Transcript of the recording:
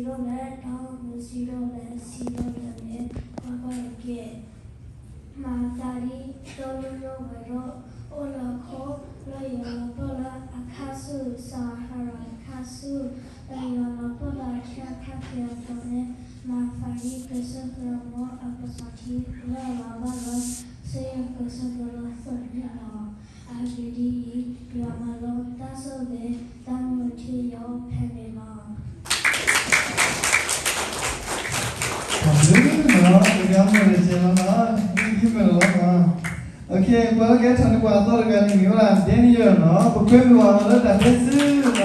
ဒိၣ်လဲၣ်, ဒီးမုၢ်ဆံးဒိၣ်လဲၣ်, ဆံးဒိၣ်လဲၣ်န့ၣ် ကွၢ်ကွၢ်က့ၤ, မၤသးဒ်သိးလိၣ်လိၣ်ဝဲဒီး အိၣ်လၢခိၣ် လၢယွၤလီၤပၢၢ်လၢအခါဆူၣ် စၤဟၤရၤအခါဆူၣ်, လၢယွၤလီၤပၢၢ်လၢအထံအခါဖျၢၣ်အသိးန့ၣ်, မၤသးဒ်ကစၢ်ယွၤအကစၢ်ထံလၢအလီၤဘၣ်လၢ ဆူယကစၢ်ယွၤလီၤသးန့ၣ်လီၤ. အဂ့ၢ်ဒ်အံၤ, ယွၤမၤလိတၢ်ဆိၣ်ဂ့ၤ တၢ်မုာ်ထံယိာ်ဖဲန့ၣ်လီၤ. တၢ်ဘျုးနီၤ, တဂၤမုာ်တကဲလီၤနီၤ, ဒ်မုာ်လီၤနီၤ. ပှၤလၢကဟဲထီၣ်န့ၢ်ပှၤအသီတဂၤန့ၣ် မ့ၢ်ဝဲဒၣ် Daniel နီၤ, ပကွဲမုာ်အီၤလၢတၢ်တဲစု